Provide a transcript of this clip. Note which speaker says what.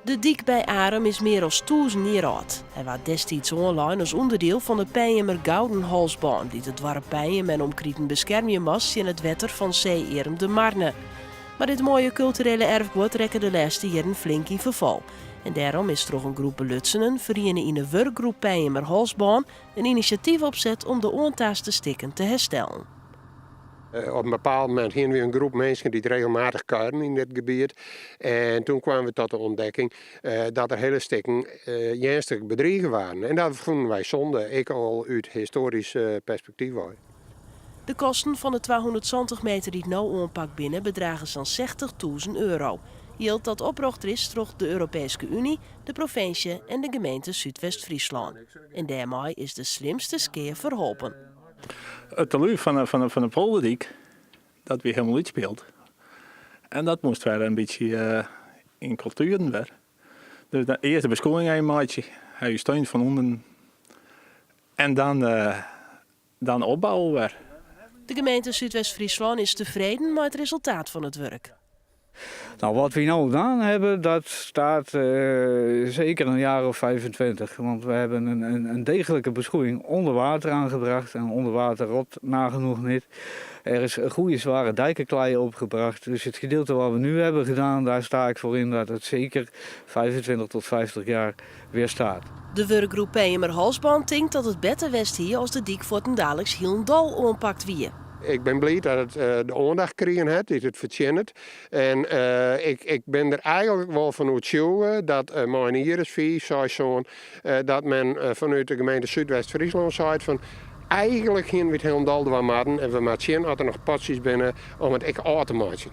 Speaker 1: De dyk by Arum is mear as 1000 jier âld. Hy waard destiids oanlein as ûnderdiel fan de Peinumer Gouden Halsbân, dy't it doarp Penjum en omkriten beskermje moast tsjin it wetter fan see-earm de Marne. Mar dit moaie kulturele erfguod rekke de lêste jierren flink yn ferfal. En dêrom is troch in groep belutsenen, feriene yn de wurkgroep Peinumer Halsbân, in inisjatyf opset om de oantaaste stikken te herstellen.
Speaker 2: Op in bepaald momint hiene we in groep minsken dy't regelmatich kuieren yn dit gebiet. En toen kwamen we tot de ontdekking dat der hiele stikken earnstich bedrige waarden. En dat fûnen wy sonde, ek al út histoarysk perspektyf wei.
Speaker 1: De kosten fan de 270 meter dy't no oanpakt binne bedrage sa'n 60.000 euro. Jild dat opbrocht is troch de Europeeske Uny, de provinsje en de gemeente Súdwest-Fryslân. En dêrmei is de slimste skea ferholpen.
Speaker 3: It talúd fan de polderdyk, dat wie hielendal útspield. En dat moast wer in bytsje yn kontueren wer. Dus de earste beskoeiïng even meitsje, ha je steun fan ûnderen en dan opbouwe wer.
Speaker 1: De gemeente Súdwest-Fryslân is tefreden mei it resultaat fan it wurk.
Speaker 4: Nou, wat we nu gedaan hebben, dat staat zeker een jaar of 25. Want we hebben een degelijke beschoeiing onder water aangebracht. En onder water rot nagenoeg niet. Er is een goede zware dijkenklei opgebracht. Dus het gedeelte wat we nu hebben gedaan, daar sta ik voor in dat het zeker 25 tot 50 jaar weer staat.
Speaker 1: De wurkgroep Peinumer Halsbân tinkt dat it better west hie as de dyk fuortendaliks hielendal oanpakt wie.
Speaker 2: Ik bin bliid dat it de oandacht krigen hat dy't it fertsjinnet. En ik bin der eigenlik wol fan oertsjûge dat mei in jier as 5, 6, sân dat men fanút de gemeente Súdwest-Fryslân seit fan eigenlik hiene we it hielendal dwaan moatten en we moatte sjen oft der noch potsjes binne om it ek ôf te meitsjen.